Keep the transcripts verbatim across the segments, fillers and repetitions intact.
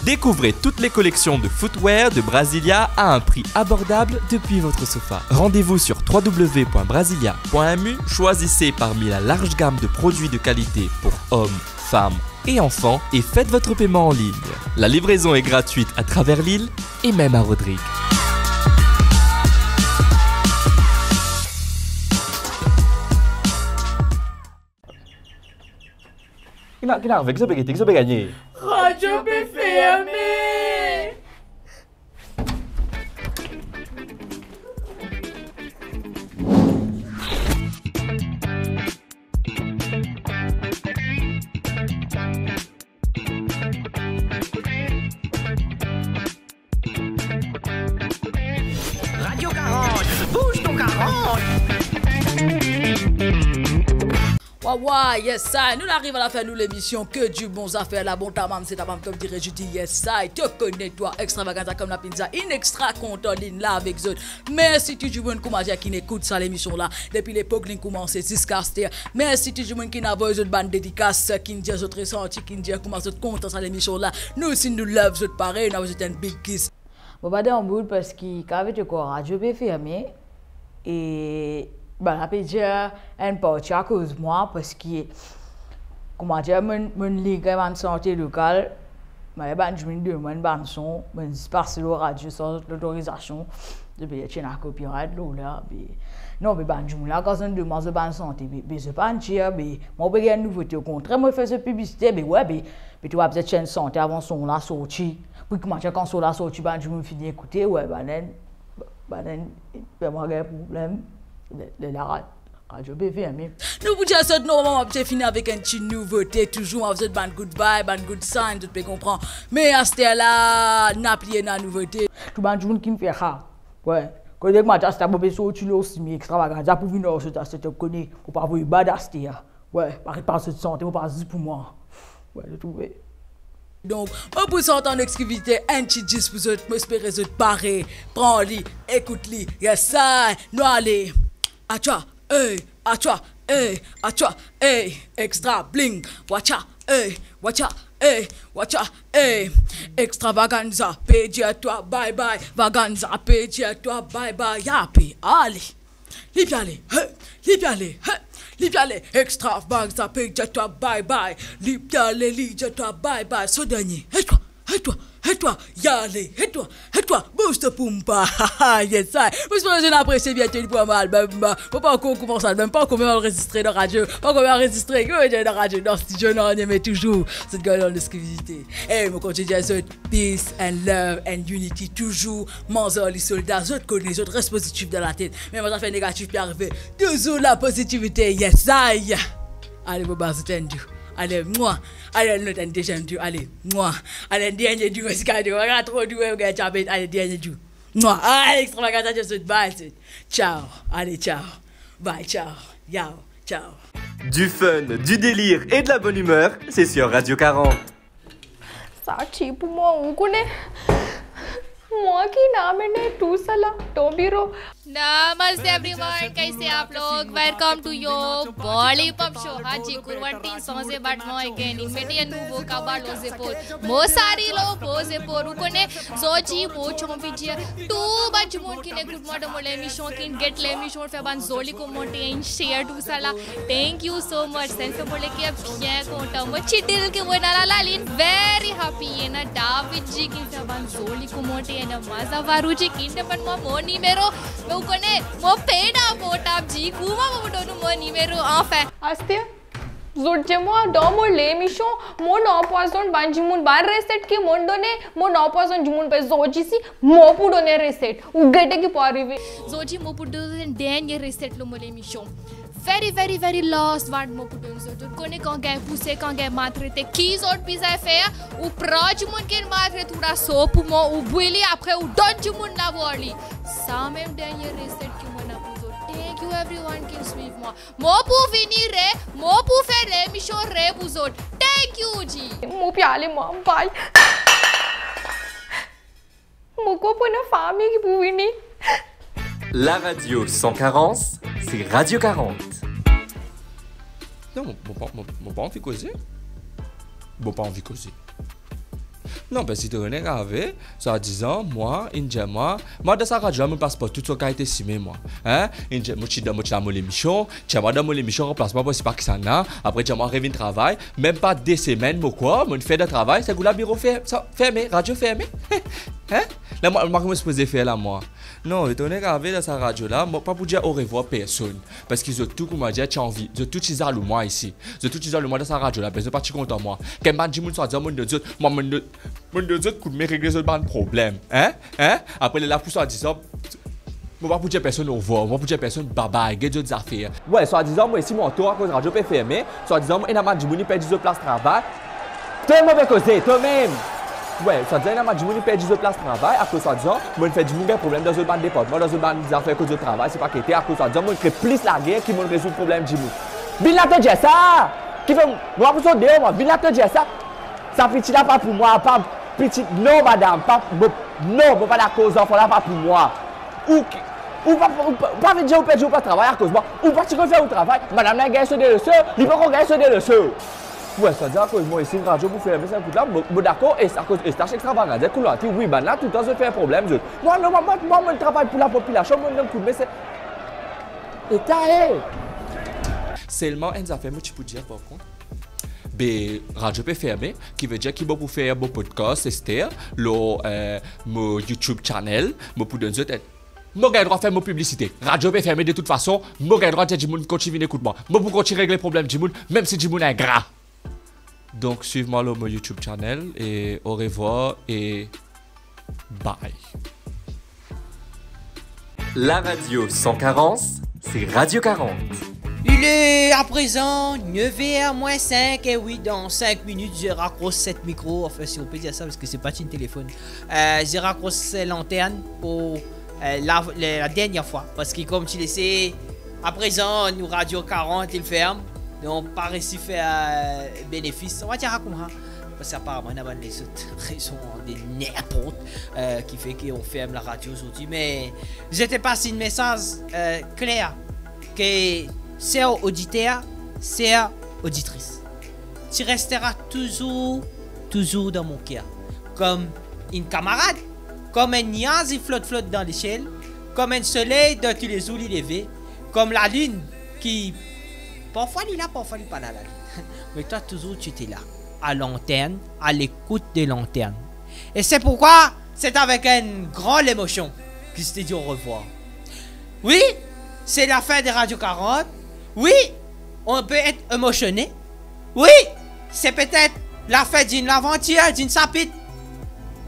Découvrez toutes les collections de footwear de Brasilia à un prix abordable depuis votre sofa. Rendez-vous sur trois W point brasilia point M U, choisissez parmi la large gamme de produits de qualité pour hommes, femmes et enfants et faites votre paiement en ligne. La livraison est gratuite à travers l'île et même à Rodrigues. Ki la, ki la, avek zot pe gete, ki zot pe gagne? Radio pe ferme. Radio quarante, bouge ton quarante. Wa, wa, yes I, nou ariv a lafin nou lemision, ke di bon zafer la, bon tamam, se tamam, kom dire Judy, yes I, to kone twa, Extravaganza kom la pizza, in extra kontan linn la avek zot. Mersi tou dimoun, kouma dir, ki'nn ekout sa lemision la depi lepok li'nn koumanse ziska aster. Mersi tou dimoun ki'nn avoy zot bann dedikas, ki'nn dir zot resanti, ki'nn dir kouma zot kontan sa lemision la. Nou osi nou love zot parey, nou avoy zot enn big kiss. Mo pa dan boul parski kavet lekor radio pe ferme e bann la pe dir enn parti akoz mwa parski, kouma dir, monn, monn lig bann sante lokal, me bann dimoun demann bann son, monn zis pase lor radio san zot lotorizasion. Zot pe dir ti ena copyright lor la, be non, be bann dimoun la, kan zot demann zot bann sante, be, be zot pa'nn dir, be mwa mo pe gagn nouvote, okontrer mo fer zot piblisite, be we, be, be to pa bizin ti enn sante avan son la sorti. Pou kouma dir, kan son la sorti, bann dimoun fini ekoute, we, bann enn, bann enn, be mwa gagn problem. Le, le la, radio pe ferme. Nou pou dir zot, normalman, mo ti fini avek enn ti nouvote, touzour mo avoy zot bann good vibe, bann good sign, zot pe konpran. Me aster la, napa pli ena nouvote. Tou bann dimoun ki'nn fer sa, we, kote kouma dir, aster mo pe sorti lor sime Extravaganza pou vinn ar zot, aster to kone, mo pa voye bad aster. We, paret pa zot sante, mo pa zis pou mwa. We, to trouve. Donk, mo pou sort an exklusivite enn ti dis pou zot, mo espere zot pare, pran li, ekout li, yes I, nou ale. Atcha, ey, atcha, ey, atcha, ey, extra bling, watcha, ey, watcha, ey, watcha, ey. Extravaganza pe dir twa bye bye, Vaganza pe dir twa bye bye, ya pe ale. Li pe ale, he, li pe ale, he, li pe ale, Extravaganza pe dir twa bye bye. Li pe ale, li dir twa bye bye. So dernie, e twa, e twa, e twa, ya ale, e twa, e twa, bouz to poumpa. Yes I. Mo espere zot inn apresie biento li pou mo album, ba, mo pa ankor koumans album, pa ankor mem anrezistre dan radio, pa ankor mem anrezistre, ki mo dir dan radio, dan stidio, non, me touzour, zot gagn an exklusivite. E mo kontign dir zot, peace and love and unity, touzour manz ar li solda, zot kone, zot res pozitif dan latet. Mem zafer negatif pe arive, touzour lapozitivite, yes I. Ale, mo baz zot enn dou. Ale, mwa. Ale, enn lot, enn deziem dou. Ale, mwa. Ale, enn dernie dou, parski mo gagn tro dou, mo gagn diabet. Ale, dernie dou. Mwa. Ale, Extravaganza, zot bye, zot. Ciao. Ale, ciao. Bye, ciao. Yao, ciao. Du fun, du délire et de la bonne humeur, c'est sur Radio quarante. Sa ti pou mwa, ou kone. Mwa ki'nn amenn tousala dan biro. Namaste everyone, kaise aap log? Welcome to your Bollywood Pop Show. Haan ji, Kurvanti sanze, but mo again, mete nouvo kabal lor zepol. Mo sari lor zepol. Ou kone, zordi mo ti anvi dir tou bann dimoun ki'nn ekout mwa dan mo lemision, ki'nn get lemision, fer bann zoli komanter, inn share tousala. Thank you so much. Sa inn fer mo leker bien kontan. Mo ti dil ki mo ena la, la, li'nn very happy. Ena David ji ki'nn fer bann zoli komanter, ena Maza Varu ji ki'nn demann mwa mo nimero. Me ou kone, mo pena portab ji, kouma mo pou donn ou mo nimero, anfin. Aster, zot dir mwa dan mo lemision, monn anpwazonn bann dimoun, bann reset ki monn done, monn anpwazonn dimoun, be zordi si mo pou donn reset. Ou gete ki pou arive. Zordi mo pou donn dernie reset lor mo lemision. Very, very, very last one mo pou donn zot. Zot kone kan gagn pouse, kan gagn maltrete, ki zot bizin fer? Ou pran dimoun ki'nn maltret ou la, so poumon, ou bwi li, apre ou donn dimoun la bwar li. Samem dernie reset ki mo ena pou zot. Thank you everyone ki'nn swiv mwa. Mo pou vini re, mo pou fer lemision re pou zot. Thank you ji. Mo pe ale mwa, bye. Mo konpran fami ki pou vini. La radio sans carence, c'est Radio quarante. Non, mo, mo pa, mo, mo pa anvi koze. Mo pa anvi koze. Non, be si to ena grave, swadizan, mwa, inn dir mwa, mwa dan sa radio la, mo pas par tou sort kalite sime, mwa. Hein? Inn dir, mo ti dan, mo ti dan mo lemision, dir mwa dan mo lemision, ranplas mwa par sipar kisannla, apre dir mwa revinn travay, mem pa de semenn, mo krwar, mo fer dan travay, sekoula biro fer-, sa, ferme, radio ferme. Hein? La, mwa, mwa, kouma sipoze fer la, mwa? Non, to ena grave dan sa radio la, mo pa pou dir orevwar personn. Parski zot tou, kouma dir, ti anvi, zot tou ti zalou mwa isi. Zot tou ti zalou mwa dan sa radio la, be zot pa ti kontan mwa. Kan bann dimoun swadizan, mo'nn donn zot, mwa, mo'nn donn, mo'nn donn zot koudme regle zot bann problem. Hein? Hein? Apre, lerla pou swadizan, mo pa pou dir personn orevwar, mo pa pou dir personn babay, get zot zafer. Wey, swadizan, mwa isi, mo antor akoz radio pe ferme, swadizan, ena bann dimoun, li perdi zot plas travay. To move koze, to mem! Wey, swadizan ena bann dimoun, li perdi zot plas travay, akoz swadizan, mo'nn fer dimoun gagn problem dan zot bann departman, dan zot bann zafer kot zot travay, se pa kete, akoz swadizan, mo'nn kre plis lager ki mo'nn rezoud problem dimoun. Vinn la to dir sa! Kifer, mo pa pou sot deor, mwa, vinn la to dir sa! Sa piti la pa pou mwa, pa piti, non, madam, pa, mo, non, mo pa dakor, zanfan la pa pou mwa. Ou ki, ou pa, ou pa, ou pa vinn dir ou perdi ou plas travay akoz mwa. Ou pa ti konn fer ou travay. Madam la gagn so de leso, li pa ankor gagn so de leso. Wey, swadizan akoz mwa isi radio pou ferme, sa kout la, mo, mo dakor, e akoz Estash Extravaganza, Koulati, wi, bannla toultan zot fer problem, zot. Mwa, non, mwa, mwa, mwa, mo travay pou lapopilasion, mo donn koudme, se eta, e. Selman enn zafer mo ti pou dir, par kont, be, radio pe ferme, ki ve dir ki mo pou fer mo podcast, ester, lor, eh, mo YouTube channel, mo pou donn zot enn Mo gagn drwa fer mo piblisite. Radio pe ferme de tout fason, mo gagn drwa dir dimoun kontign vinn ekout mwa. Mo pou kontign regle problem dimoun, mem si dimoun ingra. Donk, swiv mwa lor mo YouTube channel, e orevwar, e bye. La radio sans carence, c'est Radio quarante. Il est à présent neuf heures moins cinq, et oui, dans cinq minutes, je raccroche cette micro. Enfin, si on peut dire ça, parce que c'est pas une téléphone. Euh, je raccroche cette lanterne pour euh, la, la, la dernière fois. Parce que, comme tu le sais, à présent, nous, Radio quarante, il ferme. Donc, pas réussi à faire euh, bénéfice. On va dire comme ça. Parce qu'apparemment, il y a des autres raisons de n'importe euh, qui fait qu'on ferme la radio aujourd'hui. Mais je te passe un message euh, clair que, cher auditeur, chère auditrice, tu resteras toujours, toujours dans mon cœur. Comme une camarade, comme un nuage qui flotte, flotte dans le ciel, comme un soleil dont tous les jours il levait, comme la lune qui, parfois il est là, parfois il n'est pas là, la lune. Mais toi, toujours, tu étais là, à l'antenne, à l'écoute de l'antenne. Et c'est pourquoi c'est avec une grande émotion que je te dis au revoir. Oui, c'est la fin de Radio quarante. Oui, on peut être émotionné. Oui, c'est peut-être la fin d'une aventure, d'une chapitre.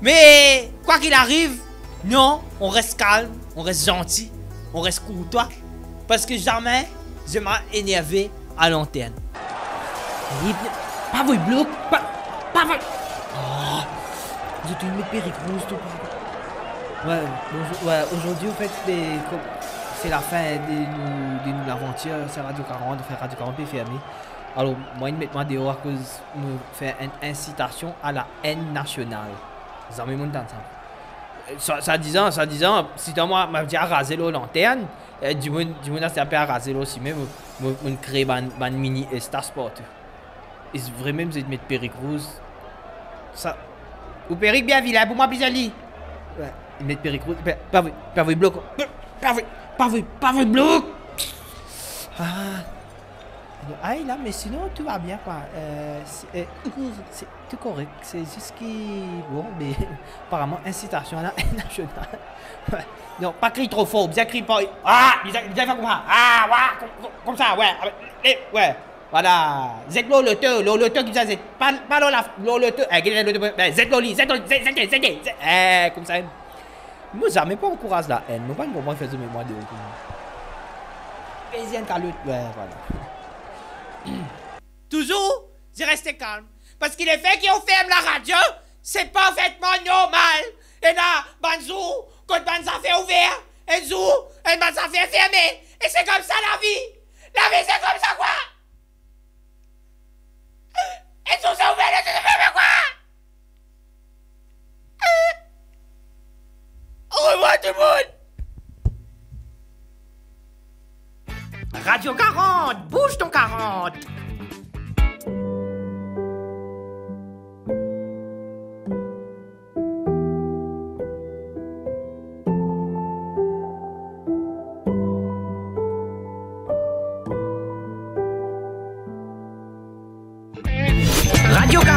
Mais quoi qu'il arrive, non, on reste calme, on reste gentil, on reste courtois. Parce que jamais je m'a énervé à l'antenne. Rit-, pa voy blok, pa, pa voy. Oh, zot inn met perik rouz tou. Ouais, bonjour. Ouais, aujourd'hui, en fait, c'est, c'est la fin de nou, de nou lavantir, se Radio quarante, enfin, Radio quarante pe ferme. Alor, mwa, inn met mwa deor akoz nou fer enn insitasion a la enn nasional. Zame mo'nn tann sa. Sa, swadizan, swadizan, si ta mwa, mwa dir araze lor lantern, eh, dimoun, dimoun aster pe araze lor sime, mo, mo, mo'nn kre bann, bann mini Estash partou. E vremem, zot met perik rouz. Sa, ou perik bien vilin pou mwa, bizali. Ouais, met perik rouz, pa, pa voy, pa voy blok. Pa voy, pa voy, pa voy blok. Ah. Ay, la, mais sinon, tout va bien, quoi. Euh, c'est, euh, c'est tout correct. C'est juste que, bon, mais apparemment, incitation à la haine nationale. Ouais. Non, pa kriy tro for, bizin kriy pa, ah, bizin, bizin fer kouma, ah, ouais, kom, kom, komsa, ouais, ah, eh, ouais, voilà. Zet lor loto, lor loto ki bizin zet, pa, pa lor la, lor loto, eh, get lor loto, eh, zet lor li, zet lor li, zet, zet, zet, zet, eh, komsa. Mo zame pa ankouraz laenn, mo pa konpran fer zot met mwa deor koumsa. Pez enn kalot, ouais, voilà. Toujours, je reste calme. Parce que le fait qu'on ferme la radio, c'est parfaitement normal. Ena bann zour, kot bann zafer ouver, enn zour, enn bann zafer ferme. Et c'est comme ça la vie. La vie, c'est comme ça, quoi. Enn zour, sa ouver, lot zour, sa ferme, quoi. Au revoir tout le monde. Radio quarante, bouge ton quarante. Yoga